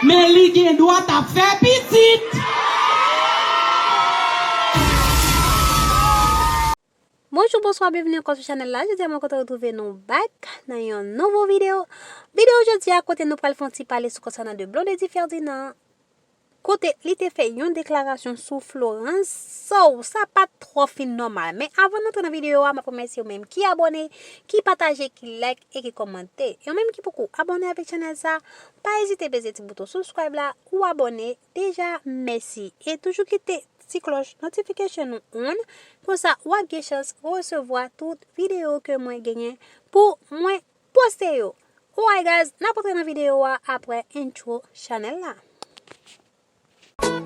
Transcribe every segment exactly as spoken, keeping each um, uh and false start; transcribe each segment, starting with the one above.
Men li gen dwa t ap fè pitit. Bonjou, bonswa, byenveni ankò sou chanèl la. Jodi a mwen kontan retwouve nou back nan yon nouvo videyo. Videyo jodi a kote nou pral fè yon ti pale sou konsènan de Blondedy Ferdinand. Kote li te fè yon deklarasyon sou Florence. So, sa pa t twò fin nòmal. Men avan n antre nan videyo a, m ap remèsye ou menm ki abòne, ki pataje, ki like e ki kòmante. E ou menm ki poko abòne avèk chanèl sa, pa ezite peze ti bouton subscribe la ou abòne deja, mèsi. E toujou kite ti klòch notification nou on, konsa w ap gen chans resevwa tout videyo ke mwen genyen pou mwen poste yo. Alright guys, n ap antre nan videyo a apre intro chanèl la.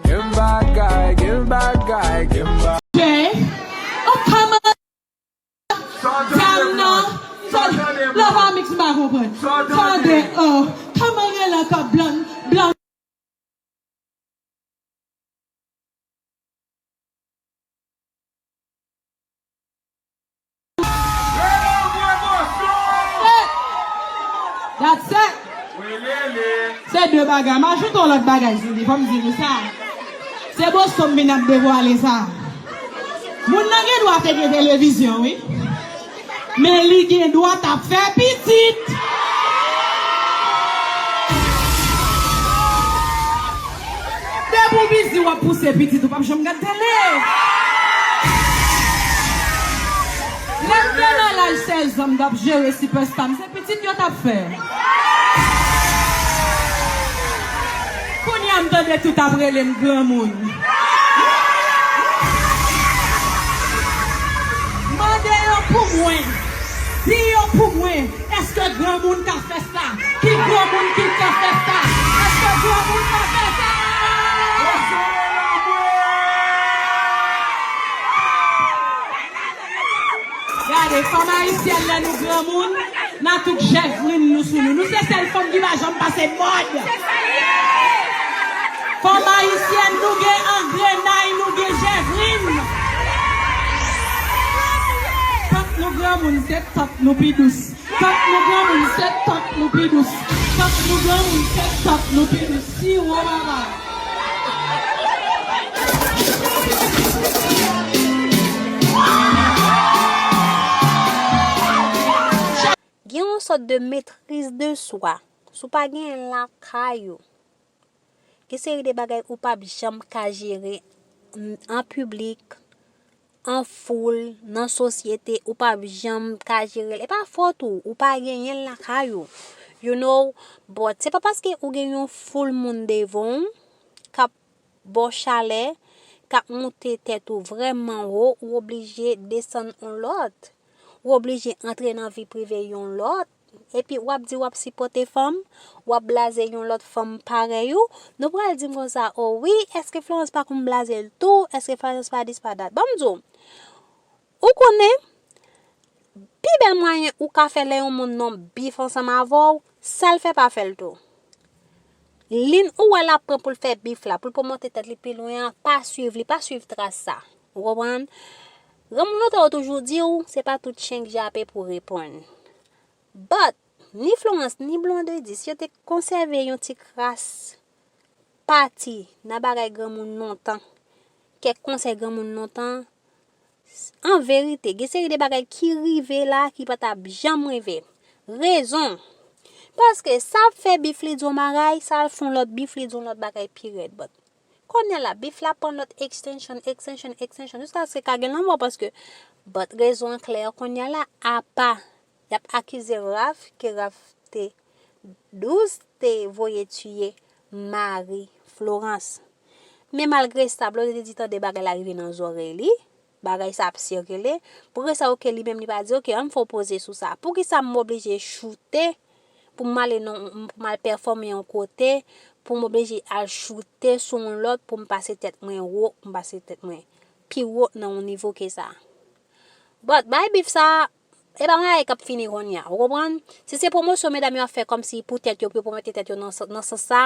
Gen bagay, gen bagay, gen bagay. Jay, oh, come on. Dam nan, tande, love a mix m pa konprann. Tande, oh, come on, gen lan kòb blan, blan. That's it. Se de bagay. M ajoute yon lòt bagay sou li. Fò m di nou sa. Se Boston m vin ap devwale sa. Moun nan gen dwa te gen televizyon, wi. Men li gen dwa t ap fè pitit. Depi w bizi w ap pouse pitit, ou p ap janm gad tele. Lè m te nan laj sèz an, m t ap jere Superstar, m se pitit yo t ap fè. Kounye a m tande tout ap rele m granmoun. Mande yo pou mwen. Di yo pou mwen. Èske granmoun ka fè sa? Ki granmoun ki ka fè sa? Èske granmoun ka fè sa? Gade, fanm ayisyèn, lè nou granmoun, n a tout jèvrin nou sou nou. Nou se sèl fanm ki pa janm pase mòd. Fanm ayisyèn, nou gen angrenay, nou gen jèvrin. Tant nou granmoun, se tant nou pi dous. Tant nou granmoun, se tant nou pi dous. Tant nou granmoun, se tant nou pi dous. Siwo papa. Gen yon sòt de maîtrise de soi. Si w pa genyen l lakay ou, gen seri de bagay ou p ap janm ka jere n-, an piblik, an foul, nan sosyete, ou p ap janm ka jere l. E pa fòt ou, ou pa genyen l lakay ou. You know, but se pa paske ou gen yon foul moun devan w k ap ba w chalè, k ap moute tèt ou vrèman wo, ou oblije desann yon lòt. Ou oblije antre nan vi prive yon lòt. Epi w ap di w ap sipòte fanm, w ap blaze yon lòt fanm parèy ou. Nou pral di m konsa, o wi, èske Florence pa konn blaze l tou? Èske Florence pa dis pa dat? Ban m di w, ou konnen, pi bèl mwayen ou ka fè lè yon moun nan bif ansanm avè w, sa l fè pa fè l tou. Liy ou wè l ap pran pou l fè bif la, pou l pwomote tèt li pi lwen an, pa swiv li, pa swiv tras sa. Ou konprann? Granmoun lontan yo toujou di w, se pa tout chen k jape pou reponn. But, ni Florence, ni Blondedy, si yo te konsève yon ti kras pati nan bagay granmoun lontan, kèk konsèy granmoun lontan, an verite, gen seri de bagay ki rive la ki pa t ap janm rive. Rezon. Paske sa ap fè bif li di yon bagay, sa al fè yon lòt bif li di yon lòt bagay pi rèd. But kounye a la, bif la pran lòt extension, extension, extension, jiskaske ka gen lanmò paske, but rezon an klè, kounye a la, apa y ap akize Raf ke Raf te douz te voye tiye mari Florence. Men malgre sa, Blondedy tande bagay la rive nan zòrèy li, bagay sa ap sikile. Poukisa, oke, li menm li pa di, oke, ann fè yon poze sou sa. Poukisa m oblije choute pou m ale nan, pou m al pèfòme yon kote, pou m oblije al choute sou yon lòt, pou m pase tèt mwen wo, pou m pase tèt mwen pi wo nan yon nivo ke sa. But, bay bif sa, e pa yon bagay k ap fini kounye a, ou konprann? Si se pwomosyon medam yo ap fè kòmsi pou tèt yo, pou yo pwomote tèt yo nan, nan sans sa,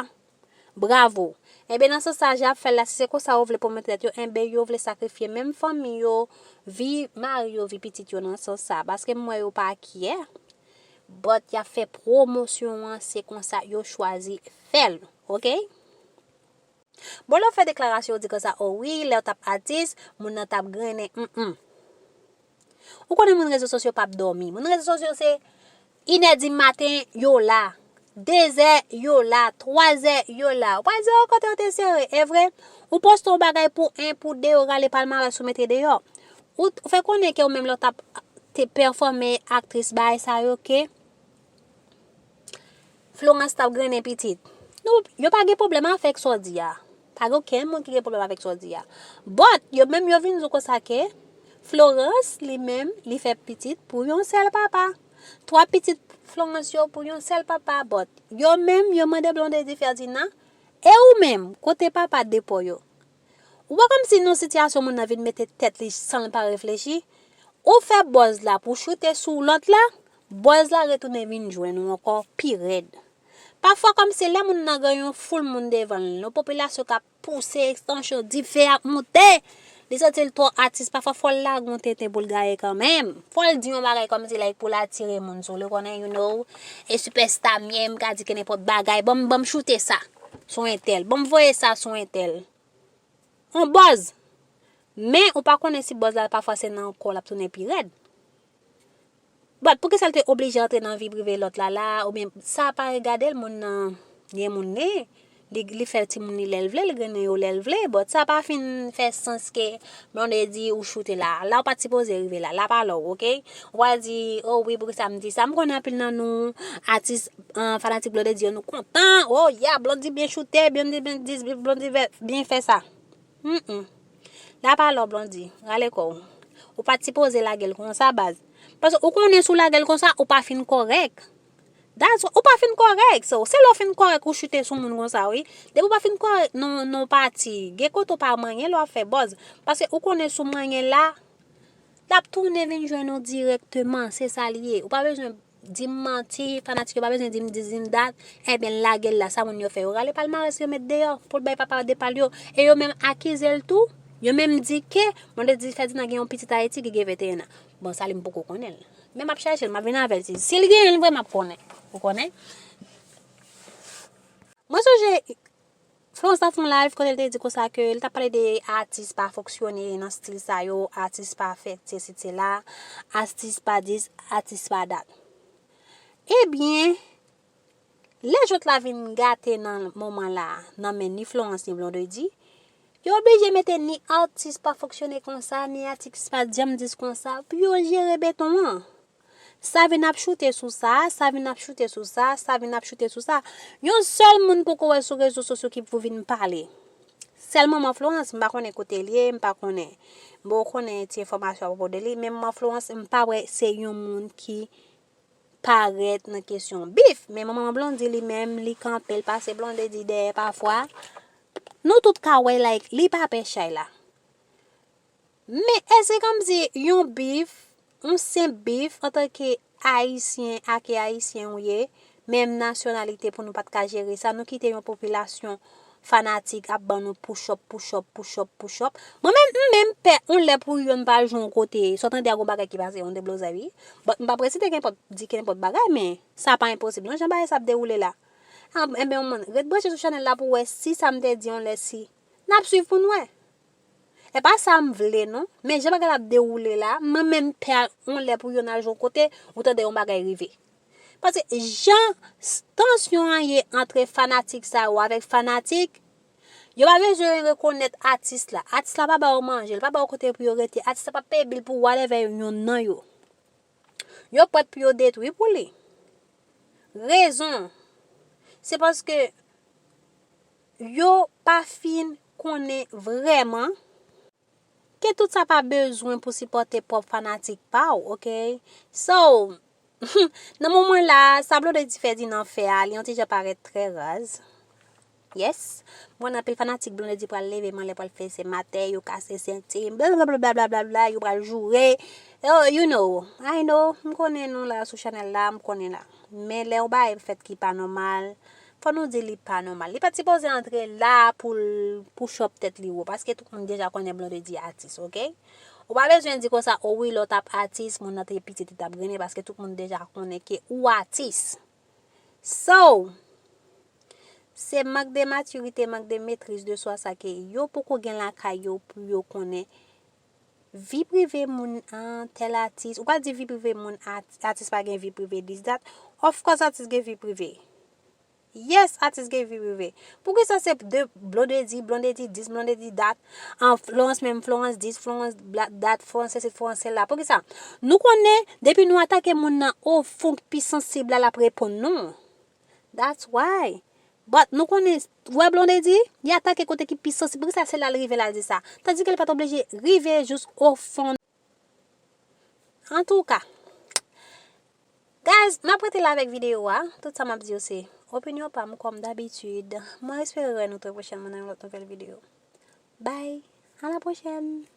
bravo. Enben, nan sans sa, jan y ap fè l la, si se konsa yo vle pwomote tèt yo, enben, yo vle sakrifye menm fanmi yo, vi mari yo, vi pitit yo nan sans sa. Paske m wè yo pa kyè, but y ap fè pwomosyon an, se konsa yo chwazi fè l. Ok? Bon, lè w fè deklarasyon, ou di konsa, o wi, lè w t ap atis, moun nan t ap grennen, mm. Ou konnen moun rezo sosyo p ap dòmi. Moun rezo sosyo se inè di maten, yo la. Dezè, yo la. Twazè, yo la. Ou pa di, o, kote yo te sere. E vre, ou poste yon bagay pou en, pou de, yo rale palmarès ou mete deyò. Ou t- ou fè konnen ke ou menm lè w t ap te pèfòme aktris bagay sa yo, ke Florence t ap grennen pitit. Nou, yo pa gen pwoblèm avèk sa w di a. Pa gen okenn moun ki gen pwoblèm avèk sa w di a. But, yo menm yo vin di w konsa ke Florence, li menm, li fè pitit pou yon sèl papa. Twa pitit Florence yo pou yon sèl papa. But, yo menm, yo mande Blondedy Ferdinand, e ou menm, kote papa depo yo? Ou wè kòmsi nan sitiyasyon moun nan vin mete tèt li san l pa reflechi? Ou fè buzz la pou choute sou lòt la, buzz la retounen vin jwenn ou ankò pi rèd. Pafwa kòmsi lè moun nan gen yon foul moun devan l, yon popilasyon k ap pouse, ekstansyon, dife ap moute, li santi l twò atis, pafwa fò l lage yon tenten pou l gaye kanmenm. Fò l di yon bagay kòmsi like pou l atire moun sou li, ou konnen, you know, e sipèsta m ye, m ka di ke nenpòt bagay, ban m, ban m choute sa sou entèl, ban m voye sa sou entèl. On buzz. Men ou pa konnen si buzz la pafwa se nan kò l ap tounen pi rèd. But poukisa l te oblije antre nan vi prive lòt la la, oubyen sa pa regade l, moun nan gen moun li, li, li fè timoun li lè l vle, li grennen yo lè l vle, but sa pa fin fè sans ke Blondedy ou choute la. La ou pa t sipoze rive la, la pa lè w, ok? Ou pa di, o wi, poukisa m di sa? M konnen anpil nan nou, atis, an, fanatik Blondedy yo, nou kontan. O ya, Blondedy byen choute, Blondedy byen dis, Blondedy byen fè sa. Mm. La pa lè w, Blondedy, rale kò w. Ou pa t sipoze lage l konsa, baz. Paske ou konnen si w lage l konsa, ou pa fin kòrèk. That's, ou pa fin kòrèk. So, se lè w fin kòrèk ou choute sou moun konsa, wi. Depi w pa fin kòrèk nan, nan yon pati, gen kote w pa manyen lè w ap fè buzz. Paske ou konnen si w manyen la, l ap tounen vin jwenn ou dirèkteman. Se sa l ye. Ou pa bezwen di m manti, fanatik yo pa bezwen di m dis, di m dat. Ebyen, l lage l la, sa moun yo fè? Yo rale palmarès yo met deyò pou l bay papa de pa l yo. E yo menm akize l tou. Yo menm di ke Blondedy Ferdinand gen yon pitit Ayiti ki gen venteyen an. Bon, sa li m poko konnen l. Men m ap chèche l, m ap vin avèl si, si l genyen l vre, m ap konnen. Ou konnen? Mwen sonje Florence ta fè yon live kote l te di konsa ke l ta pale de atis pa fonksyone nan stil sa yo, atis pa fè sesi sela, atis pa dis, atis pa dat. Ebyen, lè jwèt la vin gate nan moman la, nan men ni Florence ni Blondedy, yo oblije mete ni atis pa fonksyone konsa, ni atis pa janm dis konsa, pou yo jere beton an. Sa vin ap choute sou sa, sa vin ap choute sou sa, sa vin ap choute sou sa. Yon sèl moun poko wè sou rezo sosyo ki pou vin pale. Sèl manman Florence, m pa konnen kote l ye, m pa konnen. M poko konnen ti enfòmasyon apwopo de li, men manman Florence, m pa wè se yon moun ki parèt nan kesyon bif. Men manman Blondedy li menm, li kanpe, l pase Blondedy dèyè pafwa. Nou tout ka wè, like, li pa pè chay la. Men èske kòmsi yon bif, yon senp bif, antanke Ayisyen, ake Ayisyen ou ye, menm nasyonalite pou nou pa t ka jere sa, nou kite yon popilasyon fanatik ap ban nou push up, push up, push up, push up. Mwen menm, m menm pè yon lè pou yonn pa jwe yon kote, sa w tande a gon bagay ki pase, yon deblozay, wi. But m p ap resite kenpòt, di kenpòt bagay, men sa pa enposib non, jan bagay sa ap dewoule la. Enben, ret branche sou chanèl la pou w wè si sa m te di yon lè si. N ap swiv pou n wè. E pa sa m vle non, men jan bagay la ap dewoule la, mwen menm pè yon lè pou yonn al jwe yon kote, ou tande yon bagay rive. Paske jan s- tansyon an ye antre fanatik sa yo avèk fanatik, yo pa bezwen rekonèt atis la. Atis la pa ba yo manje, li pa ba yo kote pou yo rete, atis la pa peye bil pou whatever yonn nan yo. Yo prèt pou yo detwi pou li. Rezon, se paske yo pa fin konnen vrèman ke tout sa pa bezwen pou sipòte pwòp fanatik pa w, ok? So, nan moman la, sa Blondedy Ferdinand fè a, li yon ti jan parèt trè raz. Yes. Mwen, anpil fanatik Blondedy pral leve, manlè pral fese matè, yo kase senti, blablabla, yo pral joure. Oh, you know, I know, m konnen nou la sou chanèl la, m konnen la. Men lè yon bagay fèt ki pa nòmal, fò nou di li pa nòmal. Li pa t sipoze antre la pou l push up tèt li wo, paske tout moun deja konnen Blondedy atis, ok? Ou pa bezwen di konsa, o wi, lè w t ap atis, moun nan te pitit, li t ap grennen, paske tout moun deja konnen ke ou atis. So, Se mank de matirite, mank de metriz de swa sa ke yo poko gen lakay yo pou yo konnen vi prive moun an, tèl atis. Ou pa di vi prive moun at- atis pa gen vi prive, this that. Of course atis gen vi prive. Yes, atis gen vi prive. Poukisa se de Blondedy, Blondedy this, Blondedy that, an Florence menm, Florence this, Florence that, Florence sesi, Florence sela? Poukisa? Nou konnen depi nou atake moun nan o fon ki pi sansib la, l ap reponn nou. That's why. But nou konnen, wè Blondedy, li atake kote ki pi sansib. Poukisa se la l rive la l di sa? Tandike li pa t oblije rive jous o fon. Antouka, guys, m ap rete la avèk videyo a. Tout sa m ap di yo se opinyon pa m kòm dabitid. Mwen espere wè nou trè pwochènman nan yon lòt nouvèl videyo. Bye, a la pwochèn.